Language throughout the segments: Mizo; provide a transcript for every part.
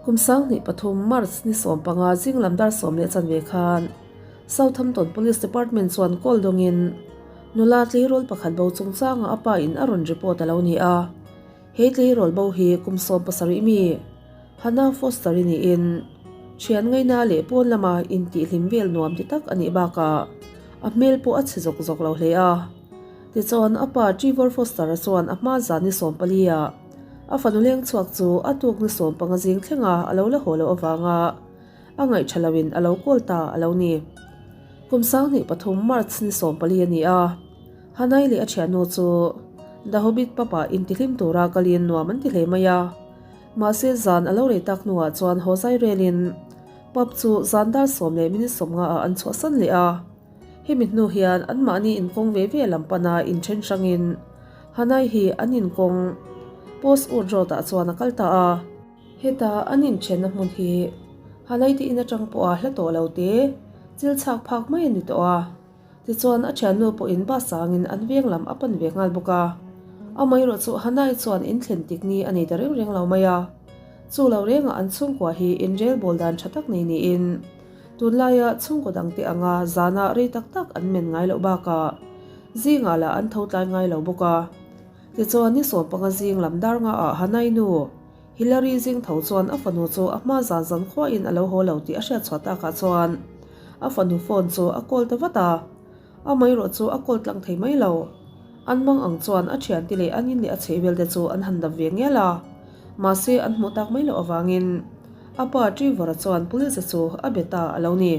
Kum 2003 March ni 15 zing lam dar 10 chanve khan Southampton Police Department chuan call dawngin nula tleirawl pakhat bo chungchanga a pa in a rawn report a lo ni a. He tleirawl bo hi kum 17 mi Hannah Foster-i niin thian ngaina leh pawn lama intihhlim vel nuam ti tak a nih bakah a hmel pawh a chhe zawk zawk lo hle a. Tichuan a pa Trevor Foster-a chuan a hma zan ni 14 ah a fanu leng chhuak chu a tuk ni 15 zing thlenga a lo la haw loh avanga a ngaihtha loin a lo kawl ta a lo ni. Kum 2003 March ni 14 a ni a, Hanai leh a thiannu chu The Hobbit pub ah intihlim tura kalin nuam an ti hle mai a. Mahse zan a lo rei tak hnuah chuan haw zai relin pub chu zan dar 10 leh minute 50 ah an chhuahsan leh a. Hemi hnu hian anmahni inkawng ve ve lam pana inthen hrangin Hanai hi an inkawng Post Wood Road ah chuan a kal ta a. Heta an inthenna hmun hi Hanai te in atang pawha hla tawh lo te chil chhak phak mai a ni tawh a. Tichuan a thiannu pawhin bus angin an veng lam a pan ve nghal bawk a. Amaherawh chu Hanai chuan inthlen tik ni a nei ta reng reng lo mai a. Chu lo rengah an chhungkua hi inrel bawl dan tha tak nei niin Tunlaia chhungkaw dangte anga zana rei tak tak an men ngai loh bakah zingah lah an tho tlai ngai lo bawk a. Tichuan ni 15 zing lam dar ngaah Hanai nu Hillary zing tho chuan a fanu chu a hma zan zan khuain a lo haw lo tih a hriat chhuah takah chuan a fanu phone chu a call ta vat a. Amaherawh chu a call tlang thei mai lo. An mang ang chuan a thiante leh an in leh a chhehvel te chu an han dap ve ngial a. Mahse an hmuh tak mai loh avangin a pa Trevor-a chuan police-a chu a be ta a lo ni.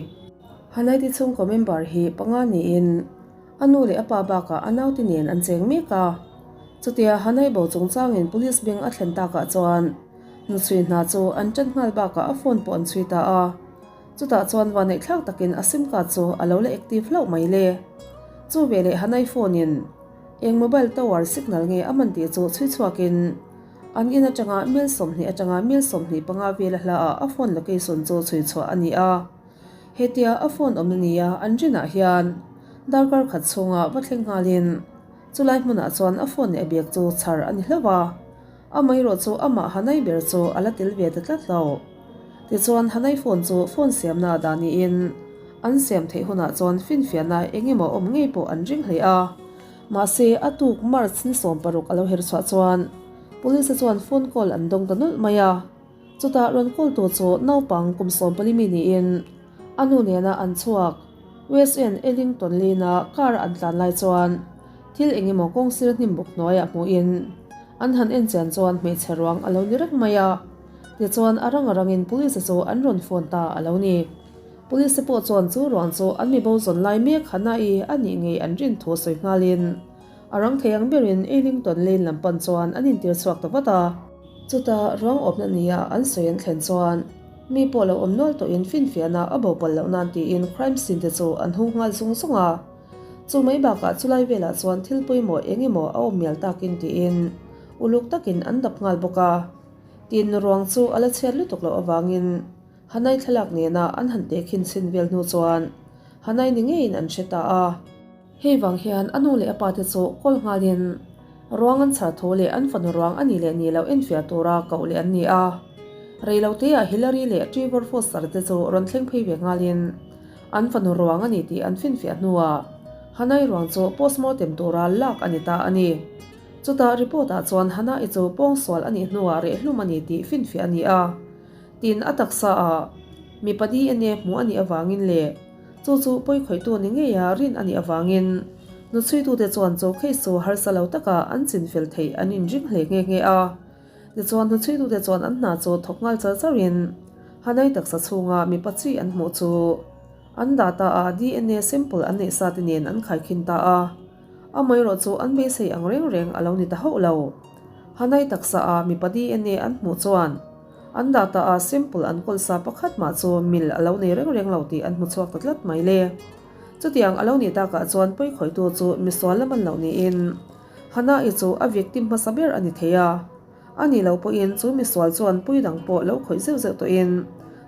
Hanaite chhungkaw member hi panga niin a nu leh a pa bakah a naute nen an cheng mek a. Chutia Hanai bo chungchangin police beng a thlen takah chuan hnuchhui hna chu an tan nghal bakah a phone pawh an chhui ta a. Chutah chuan vanneih thlak takin a sim card chu a lo la active hlauh mai le. Chu veleh Hanai phone in eng mobile tower signal nge a man tih chu chhui chhuakin an in atanga mil 20 atanga mil 25 vela hla ah a phone location chu chhui chhuah a ni a. Hetia a phone awmna nia an rinah hian darkar khat chhunga va thleng nghalin chulai hmunah chuan a phone leh a bag chu chhar a ni hlauh a. Amaherawh chu amah Hanai ber chu a la tel ve ta tlat lo. Tichuan Hanai phone chu phone siamna a dah niin an siam theih hunah chuan finfiahna eng emaw awm ngei pawh an ring hle a. Mahse a tuk March ni 16 a lo her chhuah chuan Police te chuan phone call an dawng ta nawlh mai a. Chutah rawn call tu chu naupang kum 14 mi niin a nu nena an chhuak West End Ellington Lane-a car an tlan lai chuan thil eng emaw kawng sir hnim bawk hnuaiah hmuhin an han en chian chuan hmeichhe ruang a lo ni reng mai a. Tichuan a rang a rangin police chu an rawn phone ta a lo ni. Police te pawh chuan chu ruang chu an mi bo zawn lai mek Hannah-i a nih ngei an rin thu sawi nghalin a rang thei ang berin Ellington Lane lam pan chuan an intir chhuak ta vat a. Chutah ruang awmna nia an sawi an thlen chuan mi pawh lo awm nual tawhin finfiahna a bo palh loh nan tiin crime scene te chu an hung nghal zung zung a. Chu mai bakah chulai velah chuan thil pawimawh eng emaw a awm mial takin tiin uluk takin an dap nghal bawk a. Tin, ruang chu a la chhiat lutuk loh avangin Hanai thlalak nena an han tehkhin chhin vel hnu chuan Hanai ni ngeiin an hre ta a. Hei vang hian a nu leh a pa te chu kawl nghalin ruang an chhar tho leh an fanu ruang a ni leh ni loh enfiah tura koh leh an ni a. Reiloteah Hillary leh Trevor Foster te chu rawn thleng phei ve nghalin an fanu ruang a ni tih an finfiah hnuah Hanai ruang chu postmortem tura lak a ni ta a ni. Chutah report ah chuan Hannah-i chu pawngsual a nih hnuah rehhlum a ni tih finfiah a ni a. Tin, a taksa ah mipa DNA hmuh a nih avangin leh chu chu pawikhawihtu ni ngeia rin a nih avangin nuchhuitute chuan chu case chu harsa lo taka an chinfel theih an inring hle nghe nghe a. Tichuan hnuchhuitute chuan an hna chu thawk nghal char charin Hannah-i taksa chhunga mipa chi an hmuh chu an data ah DNA sample an neih sa te nen an khaikhin ta a. Amaherawh chu an beisei ang reng reng a lo ni ta hauh lo. Hanai taksa ah mipa DNA an hmuh chuan an data ah sample an kawl sa pakhat mah chu mil a lo nei reng reng lo tih an hmu chhuak ta tlat mai le. Chutiang a lo nih takah chuan pawikhawihtu chu misual lam an loh niin Hanai chu a victim hmasa ber a ni thei a. A nih loh pawhin chu misual chuan pui dang pawh lo khawih zeuh zeuh tawhin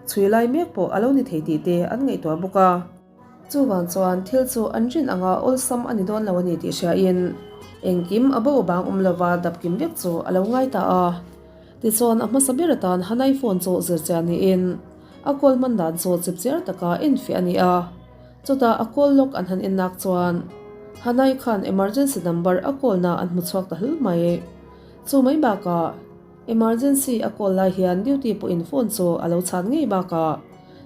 chhui lai mek pawh a lo ni thei tih te an ngaihtuah bawk a. Chuvang chuan thil chu an rin anga awlsam a ni dawn lo a ni tih hriain engkim a bo bang awm lova dapkim vek chu a lo ngai ta a. Tichuan, a hmasa ber atan Hanai phone chu zirchiah niin a call hman dan chu chipchiar taka enfiah a ni a. Chutah a call log an han ennak chuan Hanai khan emergency number a call na an hmu chhuak ta hlul mai. Chu mai bakah emergency a call lai hian duty pawhin phone chu a lo chhan ngei bakah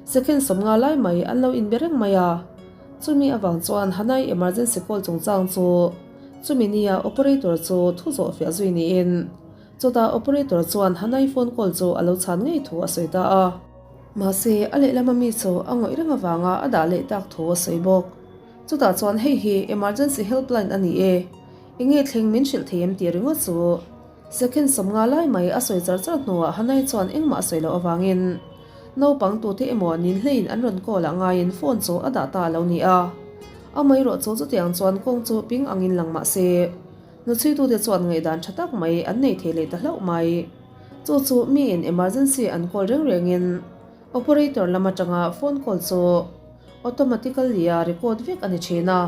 second 50 lai mai an lo inbe reng mai a. Chumi avang chuan Hanai emergency call chungchang chu chumi nia operator chu thu zawh fiah zui niin chutah operator chuan Hanai phone call chu a lo chhan ngei thu a sawi ta a. Mahse, a lehlama mi chu a ngawih reng avanga a dah leh tak thu a sawi bawk. Chutah chuan hei hi emergency helpline a ni e, enge thleng min hrilh thei em tih ringawt chu. Second 50 lai mai a sawi char char hnuah Hanai chuan engmah a sawi loh avangin naupang tute emaw nin hleiin an rawn call ah ngaiin phone chu a dah ta a lo ni a. Amaherawh chu chutiang chuan kawng chu ping angin lang mah se, hnuchhuitute chuan ngaihdan tha tak mai an nei thei leh ta hlauh mai. Chu chu miin emergency an call reng rengin operator lam atanga phone call chu automatically a record vek a ni thin a.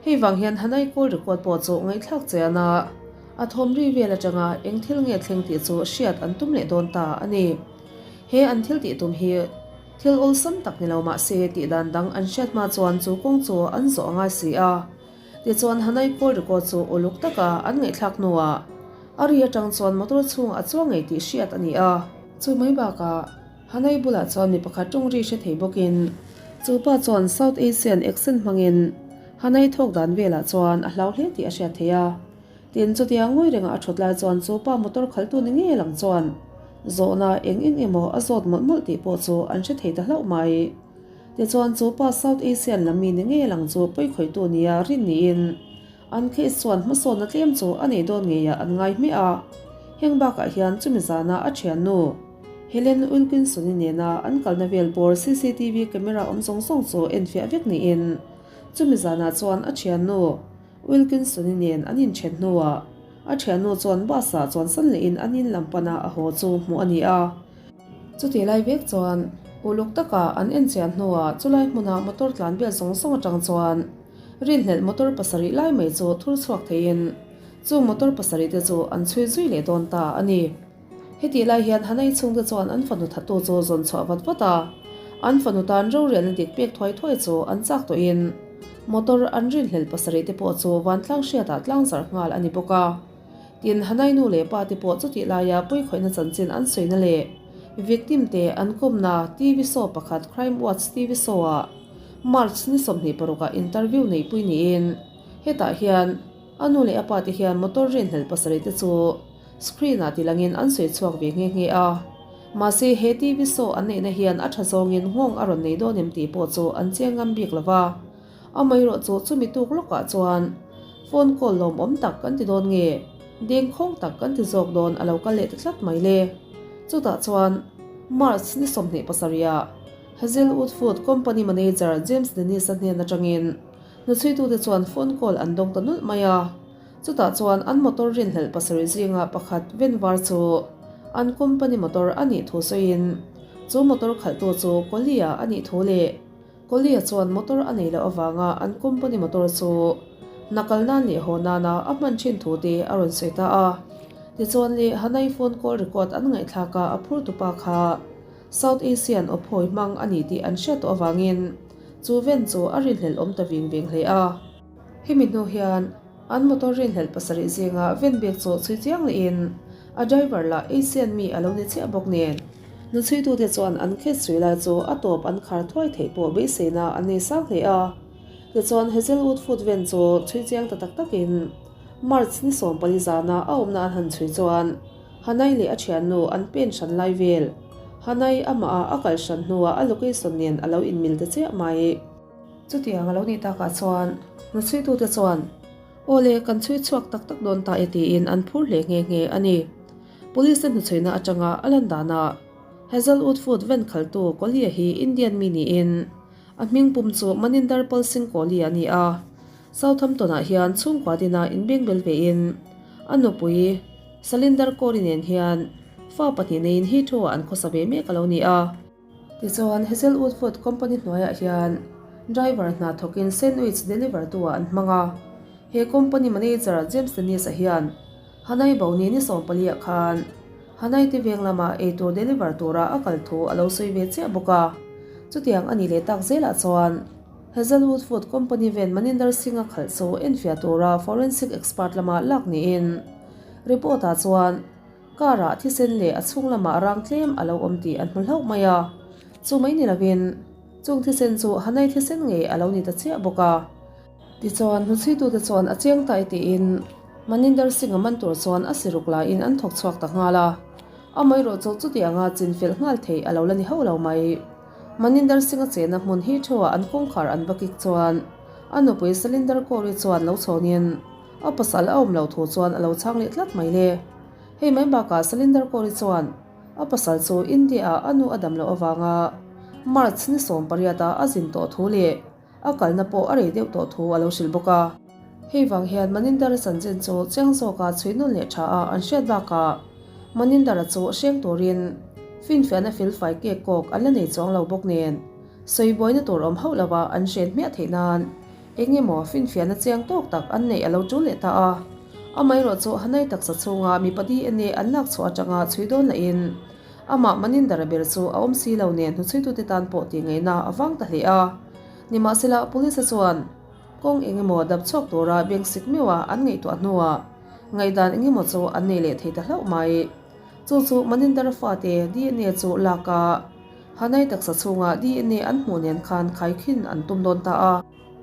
Hei vang hian Hanai call record pawh chu ngaihthlak chian a, a thawm ri vel atanga eng thil nge thleng tih chu hriat an tum leh dawn ta a ni. He an thil tih tum hi thil awlsam tak ni lo mah se tih dan dang an hriat hma chuan chu kawng chu an zawh a ngai si a. Tichuan Hanai call record chu uluk taka an ngaihthlak hnuah a ri atang chuan motor chhungah a chuang ngei tih hriat a ni a. Chu mai bakah Hanai bulah chuan mi pakhat tawng ri hre thei bawkin chu pa chuan South Asian accent hmangin Hanai thawk dan velah chuan a hlau hle tih a hriat theih a. Tin, chutia ngawi renga a thut lai chuan chu pa motor khaltu ni ngei lang chuan zawhna eng eng emaw a zawt mawlh mawlh tih pawh chu an hre thei ta hlauh mai. Tichuan chu pa South Asian lam mi ni ngei lang chu pawikhawihtu nia rin niin an case chuan hmasawnna tlem chu a nei dawn ngeiah an ngai hmiah a. Heng bakah hian chumi zana a thiannu Helen Wilkinson-i nena an kalna vel bawr cctv camera awm zawng zawng chu enfiah vek niin chumi zanah chuan a thiannu Wilkinson-i nen an inthen hnuah a thiannu chuan bus-ah chuan san lehin an in lam pana a haw chu hmuh a ni a. Chutih lai vek chuan uluk taka an enchian hnuah chulai hmuna motor tlan vel zawng zawng atang chuan rinhlelh motor pasarih lai mai chu thur chhuak theiin chung motor pasarih te chu an chhui zui leh dawn ta a ni. Hetih lai hian Hanai chhungte chuan an fanu thattu chu zawn chhuah vat vat a, an fanu tan rorelna dik pek thuai thuai chu an chak tawhin motor an rinhlelh pasarih te pawh chu vantlang hriatah tlang zarh nghal a ni bawk a. Tin, Hanai nu leh pa te pawh chutih laia pawikhawihna chanchin an sawina leh victim te an kawmna TV show pakhat Crime Watch TV show ah March ni 26 ah interview neihpui niin hetah hian a nu leh a pa te hian motor rinhlelh pasarih te chu Screen ah tilangin an sawi chhuak ve nghe nghe a. Mahse he TV show an neihna hian a tha zawngin nghawng a rawn nei dawn em tih pawh chu an chiang ngam bik lo va. Amaherawh chu chumi tuk lawkah chuan phone call lawmawm tak kan ti dawn nge, dengkhawng tak kan ti zawk dawn a lo kal leh ta tlat mai le. Chutah chuan March ni 27 ah Hazelwood Food Company Manager James Dennis-a hnen atangin hnuchhuitute chuan phone call an dawng ta nulh mai a. Chutah chuan an motor rinhlelh pasarih zinga pakhat Venvar chu an company motor a nih thu sawiin chu motor khalhtu chu Kohli-a a nih thu leh Kohli-a chuan motor a nei loh avanga an company motor chu hna kal nan leh haw nana a hman thin thu te a rawn sawi ta a. Tichuan leh Hanai phone call record an ngaihthlak a a phur tupa kha South Asian aw phawi hmang a ni tih an hriat tawh avangin chu ven chu a rinhlelh awm ta ving veng hle a. Hemi hnu hian an motor rinhlelh pasarih zinga ven bik chu chhui chiang lehin a driver lah Asian mi a lo ni chiah bawk nen. Hnuchhuitute chuan an case chhui lai chu a tawp an khar thuai theih pawh beiseina an nei sang hle a. Tichuan Hazelwood Food ven chu chhui chiang ta tak takin March ni 14 zana a awmna an han chhui chuan Hanai leh a thiannu an pen hran lai vel Hanai amah a kal hran hnuah a location nen a lo inmil ta chiah mai. Chutiang a lo nih takah chuan hnuchhuitute chuan, Aw le, kan chhui chhuak tak tak dawn ta e tiin an phur hle nghe nghe a ni. Police te hnuchhuina atanga a lan danah Hazelwood Food van khaltu Kohli-a hi Indian mi niin a hming pum chu Maninder Pal Singh Kohli a ni a. Southampton-ah hian chhungkua dina inbengbel vein a nupui Salinder Kaur-i nen hian fa pahnih neiin Heathrow-ah an khawsa ve mek a lo ni a. Tichuan, Hazelwood Food Company hnuaiah hian driver hna thawkin sandwich deliver tu ah an hmang a. He company manager James Dennis-a hian Hanai Bo ni ni 14 ah khan Hanai te veng lama eitur deliver tura a kal thu a lo sawi ve chiah bawk a. Chutiang a nih leh tak zelah chuan Hazelwood Food Company ven Maninder Singh-a khalh chu enfiah tura forensic expert lama lak niin report-ah chuan car-ah thisen leh a chhung lamah rang tlem a lo awm tih an hmu hlauh mai a. Chu mai ni lovin chung thisen chu Hanai thisen ngei a lo ni ta chiah bawk a. Tichuan, hnuchhuitute chuan a chiang ta e tiin Maninder Singh-a man tur chuan a siruk laiin an thawk chhuak ta nghal a. Amaherawh chu chutianga chinfelh nghal theih a lo la ni hauh lo mai. Maninder Singh-a chenna hmun hi theuhah an kawngkhar an va kik chuan a nupui Salinder Kaur-i chuan lo chhawnin a pasal a awm loh thu chuan a lo chhang leh tlat mai le. Hei mai bakah Salinder Kaur-i chuan a pasal chu India-ah a nu a dam loh avanga March ni 18-ah a zin tawh thu leh A kalna pawh a rei deuh tawh thu a lo hrilh bawk a. Hei vang hian Maninder-a chanchin chu chiang zawka chhui nawn leh tha a an hriat bakah Maninder-a chu hreng turin finfiahna felfai kek kawk an la nei chuang lo bawk nen sawi buaina tur awm hauh lova an hren hmiah theih nan eng emaw finfiahna chiang tawk tak an neih a lo tul leh ta a. Amaherawh chu Hanai taksa chhunga mipa DNA an lak chhuah atanga chhui dawn lahin Amah Maninder-a ber chu a awm si lo nen hnuchhuitute tan pawh tih ngaihna a vang ta hle a. Nimahsela, Police-a chuan kawng eng emaw dap chhuak tura beng sik meuha an ngaihtuah hnuah ngaihdan eng emaw chu an nei leh thei ta hlauh mai. Chu chu Maninder-a fate DNA chu lak a, Hanai taksa chhunga DNA an hmuh nen khan khaikhin an tum dawn ta a.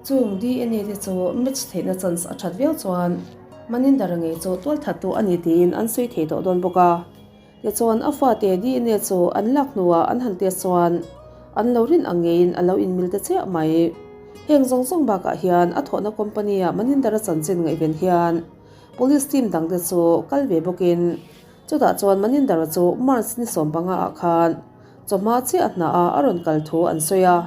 Chung DNA te chu match theihna chance a that viau chuan Maninder-a ngei chu tualthattu a ni tiin an sawi thei tawh dawn bawk a. Tichuan, a fate DNA chu an lak hnuah an han test chuan an lo rin ang ngeiin a lo inmil ta chiah mai. Heng zawng zawng bakah hian a thawhna company-ah Maninder-a chanchin ngaihven hian police team dangte chu kal ve bawkin chutah chuan Maninder-a chu March ni 15 ah khan chawhma chiah hnaah a rawn kal thu an sawi a.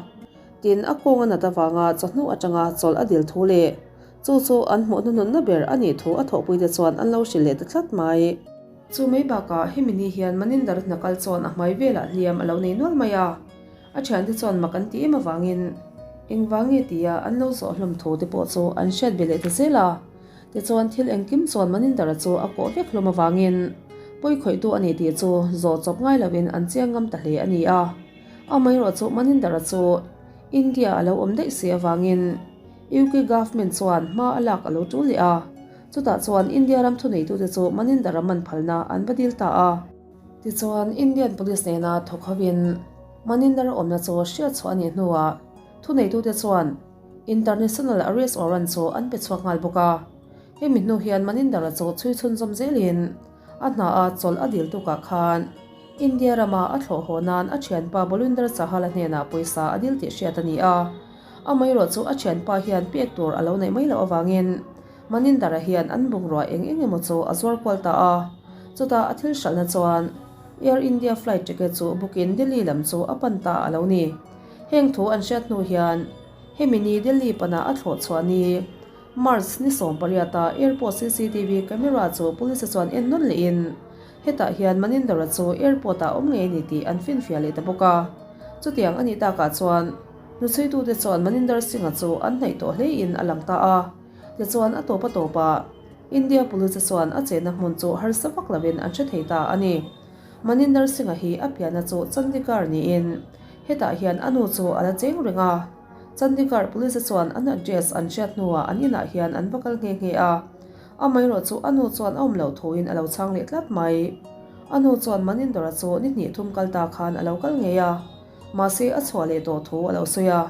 Tin, a kawng a nat avanga chawhnu atanga chawlh a dil thu leh chu chu an hmuh hnuhnunna ber a nih thu a thawhpuite chuan an lo hrilh leh ta tlat mai. Chu mai bakah hemi ni hian Maninder hna kal chuan a hmai velah hliam a lo nei nual mai a, a thiante chuan mak an ti em avangin engvang nge tia an lo zawh hlawm thu te pawh chu an hriat ve leh ta zel a. Tichuan thil engkim chuan Maninder-a chu a kawh vek hlawm avangin pawi khawihtu a ni tih chu zawh chawp ngai lovin an chiang ngam ta hle a ni a. Amaherawh chu Maninder-a chu India a lo awm daih si avangin UK government chuan hma a lak a lo tul leh a. Chutah chuan India ram thuneitute chu Maninder-a man phalna an va dil ta a. Tichuan, Indian Police nena thawk hovin Maninder-a awmna chu hriat chhuah a nih hnuah thuneitute chuan International Arrest Warrant chu an pe chhuak nghal bawk a. Hemi hnu hian Maninder-a chu chhui chhunzawm zelin a hna a chawlh a dil tukah khan India rama a thlawh haw nan a thianpa Bolinder Chahal-a hnenah pawisa a dil tih hriat a ni a. Amaherawh chu a thianpa hian pek tur a lo neih mai loh avangin Maninder-a hian an bungrua eng eng emaw chu a zuar kual ta a, chutah a thil hralhna chuan Air India flight ticket chu bookin Delhi lam chu a pan ta a lo ni. Heng thu an hriat hnu hian hemi ni Delhi pana a thlawh chhuah ni March ni 18-a airport cctv camera chu police chuan en nawn lehin hetah hian Maninder-a chu airport-ah awm ngei a ni tih an finfiah leh ta bawk a. Chutiang a nih takah chuan hnuchhuitute chuan Maninder Singh-a chu an hnaih tawh hlein a lang ta a. Tichuan a tawp a tawpah India Police chuan a chenna hmun chu harsa vak lovin an hre thei ta a ni. Maninder Singh-a hi a pianna chu Chandigarh niin hetah hian a nu chu a la cheng reng a. Chandigarh Police chuan an address an hriat hnuah an inah hian an va kal nghe nghe a. Amaherawh chu a nu chuan a awm loh thuin a lo chhang leh tlat mai. A nu chuan Maninder-a chu ni hnih thum kal ta khan a lo kal ngei a, mahse a chhuah leh tawh thu a lo sawi a.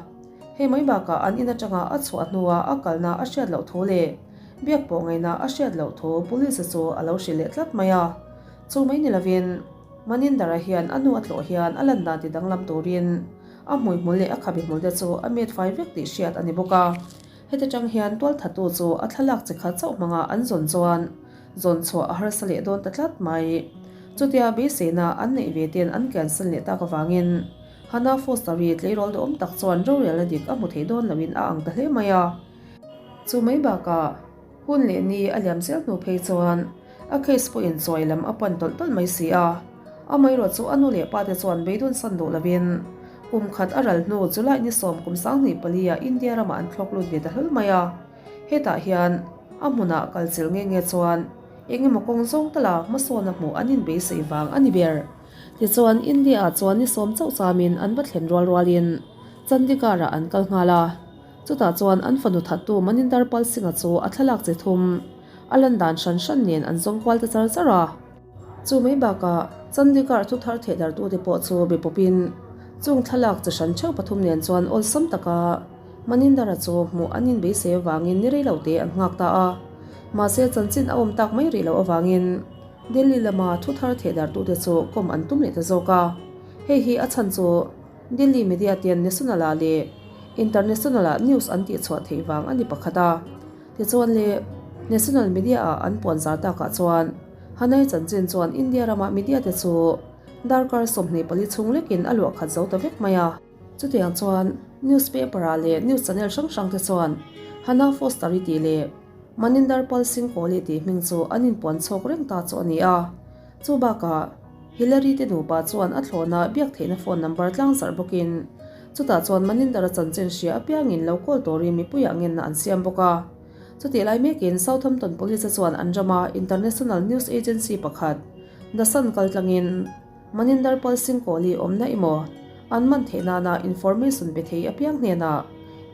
Hei mai bakah an in atanga a chhuah hnua a kalna a hriat loh thu leh biak pawh ngaihna a hriat loh thu police chu a lo hrilh leh tlat mai a. Chu mai ni lovin Maninder-a hian a nu a tlawh hian a lan dan ti danglam turin a hmuihmul leh a khabe hmul te chu a met fai vek tih hriat a ni bawk a. Heti tang hian tualthattu chu a thlalak chi khat chauh hmanga an zawn chuan zawn chhuah a harsa leh dawn ta tlat mai. Chutia beiseina an neih ve ten an cancel leh tak avangin Hannah Foster-i tleirawl duhawm tak chuan rorelna dik a hmu thei dawn loin a ang ta hle mai a. Chu mai bakah hun leh ni a liam zel hnu phei chuan a case pawhin chawi lam a pan tawlh tawlh mai si a. Amaherawh chu a nu leh pa te chuan beidawn san duh loin kum khat a ral hnu July ni 10 kum 2004 ah India ramah an thlawk lut ve ta hlawl mai a. Hetah hian a hmunah kal chilh nge nge chuan. Eng emaw kawng zawng tala hmasawn a hmuh an inbeisei vang a ni ber. Tichuan, India-ah chuan ni sawm chauh chamin an va thlen rual rualin Chandigarh-ah an kal nghal a. Chutah chuan an fanu thattu Maninder Pal Singh-a chu a thlalak chi thum a lan dan hran hran nen an zawng kual ta char char a. Chu mai bakah Chandigarh thu thar thehdarhtute pawh chu be pawpin chung thlalak chi hran theuh pathum nen chuan awlsam taka Maninder-a chu hmuh an inbeisei avangin ni rei lo te an nghak ta a. Mahse chanchin a awm tak mai rih loh avangin Delhi lama thu thar thehdarhtute chu kawm an tum leh ta zawk a. Hei hi a chhan chu Delhi media ten National-ah leh International-ah news an tihchhuah theih vang a ni pakhat a. Tichuan le, National media-ah an puan zar takah chuan Hanai chanchin chuan India rama media te chu darkar 24 chhung lekin a luah khat zo ta vek mai a. Chutiang chuan newspaper-ah leh news channel hrang hrang te chuan Hannah Foster-i tih leh Maninder Pal Singh Kohli tih hming chu an inpuan chhawk reng ta chu a ni a. Chu bakah Hillary te nupa chuan a thlawna biak theihna phone number tlang zarh bawkin chutah chuan Maninder-a chanchin hria apiangin lo call turin mipuiah ngenna an siam bawk a. Chutih lai mekin Southampton Police-a chuan an rama international news agency pakhat The Sun kaltlangin Maninder Pal Singh Kohli awmna emaw an man theih nana information pe thei apiang hnenah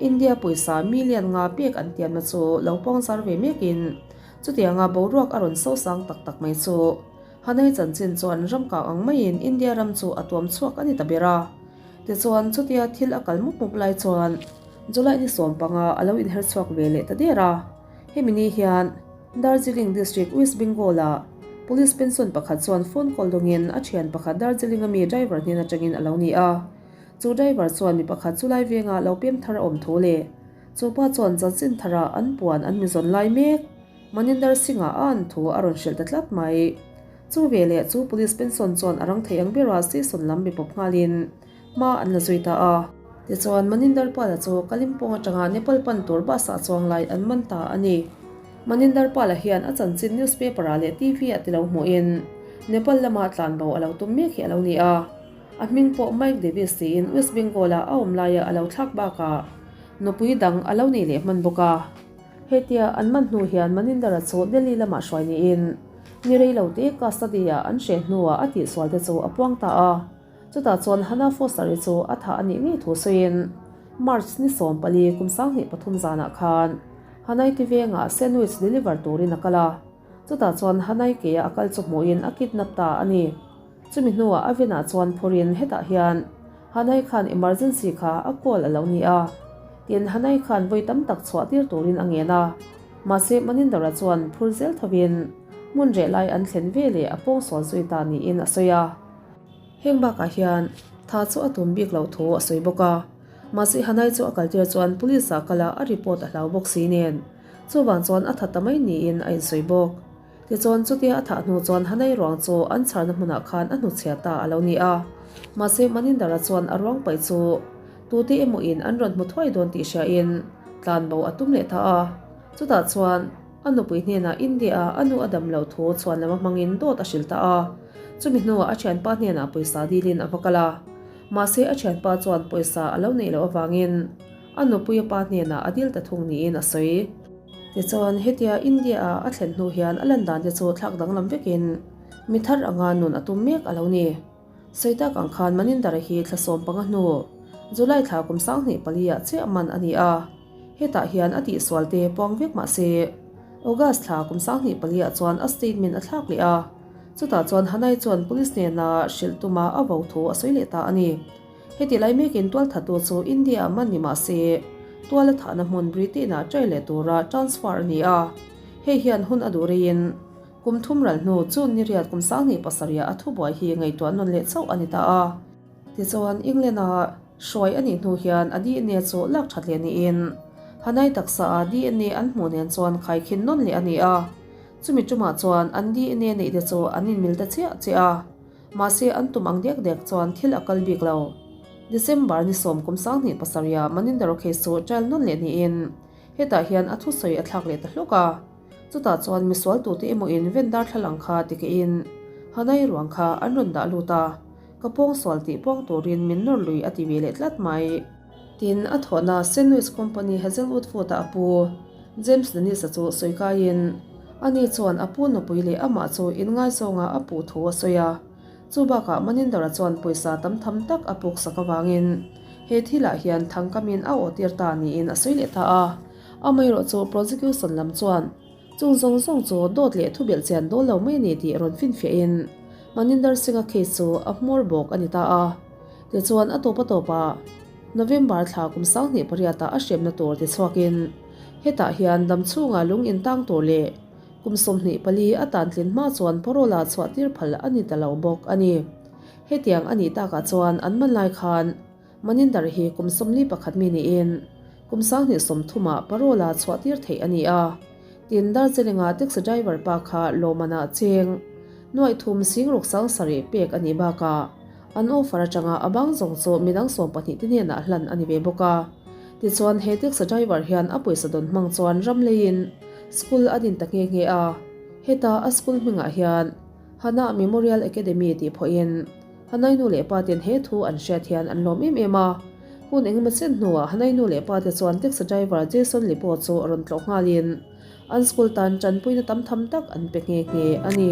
India pawisa million nga pek an tiamna chu lo pawng zar ve mekin chutianga boruak a rawn so sang tak tak mai chu Hanai chanchin chuan ram kang ang maiin India ram chu a tuam chhuak a ni ta ber a. Tichuan chutia thil a kal mup mup lai chuan July ni 15 a lo inher chhuak ve leh ta der a. Hemi ni hian Darjeeling District West Bengal-ah Police pension pakhat chuan phone call dawngin a thian pakhat Darjeeling-a mi driver hnen atangin a lo ni a. Chu driver chuan mi pakhat chu lai venga lo pem thar a awm thu leh chu pa chuan chanchin thara an puan an mi zawn lai mek Maninder Singh-a a an thu a rawn hrilh ta tlat mai. Chu veleh chu police pension chuan a rang thei ang bera station lam mi pawp nghalin hma an la zui ta a. Tichuan, Maninder Pal-a chu Kalimpong atanga Nepal pan tur bus-ah chuang lai an man ta a ni. Maninder Pal-a hian a chanchin newspaper-ah leh TV-ah ti lo hmuhin Nepal lama tlanbo a lo tum mek hi a lo ni a. A hming pawh Mike Davis tiin West Bengal-a a awm laia a lo thlak bakah nupui dang a lo nei leh hman bawk a. Hetia an man hnu hian Maninder-a chu Delhi lamah hruai niin ni rei lo te custody-ah an hreh hnuah a tihsual te chu a puang ta a. Chutah chuan Hannah Foster-i chu a thah a nih ngei thu sawiin March ni 14 kum 2003 zanah khan Hanai ti vengah sandwich deliver turin a kal a, chutah chuan Hanai ke-a a kal chu hmuhin a kidnap ta a ni. Chumi hnuah a venah chuan phurin hetah hian Hanai khan emergency kha a call a lo ni a, tin Hanai khan vawi tam tak chhuah tir turin a ngen a, mahse Maninder-a chuan phur zel thovin hmun reh lai an thlen ve leh a pawngsual zui ta niin a sawi a. Heng bakah hian tha chu a tum bik loh thu a sawi bawk a, mahse Hanai chu a kaltir chuan police ah kal a a report a hlau bawk si nen chuvang chuan a tha ta mai niin a insawi bawk. Tichuan chutia a thah hnu chuan Hanai ruang chu an chharna hmunah khan a hnuchhia ta a lo ni a, mahse Manindara chuan a ruang paih chu tute emaw in an rawn hmu thuai dawn tih hriain tlanbo a tum leh ta a, chutah chuan A nupui hnenah India-a a nu a dam loh thu chhuan lama hmangin dawt a hrilh ta a. Chumi hnuah a thianpa hnenah pawisa dilin a va kal a. Mahse a thianpa chuan pawisa a lo neih loh avangin a nupui a pa hnenah a dil ta thung niin a sawi. Tichuan hetia India-a a thlen hnu hian a lan dan te chu thlak danglam vekin mi thar anga nun a tum mek a lo ni. Sawi tak ang khan Manindara hi thla 15 hnu July thla kum 2004 ah chiah man a ni a. Hetah hian a tihsual te puang vek mah se, August thla kum 2004 ah chuan a statement a thlak leh a, chutah chuan Hanai chuan police hnena hrilh tuma a vo thu a sawi leh ta a ni. Heti lai mekin tualthatu chu India ah man ni mah se, tual a thahna hmun Britain ah trial leh tura transfer a ni a. Hei hian hun a duh reiin kum thum ral hnu June ni riat kum 2007 ah a thubuai hi ngaihtuah nawn leh chauh a ni ta a. Tichuan England-a Hruai a nih hnu hian a DNA chu lak that leh niin Hanai taksa a DNA an hmuh nen chuan khaikhin nawn leh a ni a. Chumi tumah chuan an DNA neih te chu an inmil ta chiah chiah a. Mahse an tum ang dek dek chuan thil a kal bik lo. December ni 10 kum 2007 ah Maninder case chu trial nawn leh niin hetah hian a thusawi a thlak leh ta hlawk a. Chutah chuan misual tute emaw in vendar thlalang kha tikehin Hanai ruang kha an rawn dah lut a. Ka pawngsual tih puang turin min nawr lui a ti ve leh tlat mai. Tin, a thawhna Sandwich Company Hazelwood Food-ah a pu James Dennis-a chu sawi kaiin. Ani chuan a pu nupui leh amah chu inngaizawngah a puh thu a sawi a. Chu bakah Maninder-a chuan pawisa tam tham tak a puksak avangin he thilah hian thangkamin a awhtir ta niin a sawi leh ta a. Amaherawhchu prosecution lam chuan chung zawng zawng chu dawt leh thubelh chian dawl lo mai a ni tih rawn finfiahin Maninder Singh-a case chu a hmawr bawk a ni ta a. Tichuan a tawp a tawpah November thla kum 28 ah a hremna tur tichhuakin hetah hian damchhunga lung intang tur leh Kum 24 a tan tlin hma chuan parole ah chhuah tir phal a ni ta lo bawk a ni. Hetiang a nih takah chuan an man lai khan Maninder hi kum 41 mi niin kum 2030 ah parole ah chhuah tir theih a ni a. Tin, Darjeeling-a taxi driver pa kha lawmmanah cheng nuaih thum sing ruk sang sarih pek a nih bakah an offer atanga a bang zawng chu midang 12 te hnenah hlan a ni ve bawk a. Tichuan he taxi driver hian a pawisa dawn hmang chuan ram leiin school a din ta nghe nghe a, heta a school hmingah hian Hana Memorial Academy tih pawhin Hanai nu leh pa ten he thu an hriat hian an lawm em em a. Hun engemaw chen hnuah Hanai nu leh pa te chuan taxi driver Jason Lipo chu rawn tlawh nghalin an school tan tanpuina tam tham tak an pe nghe nghe a ni.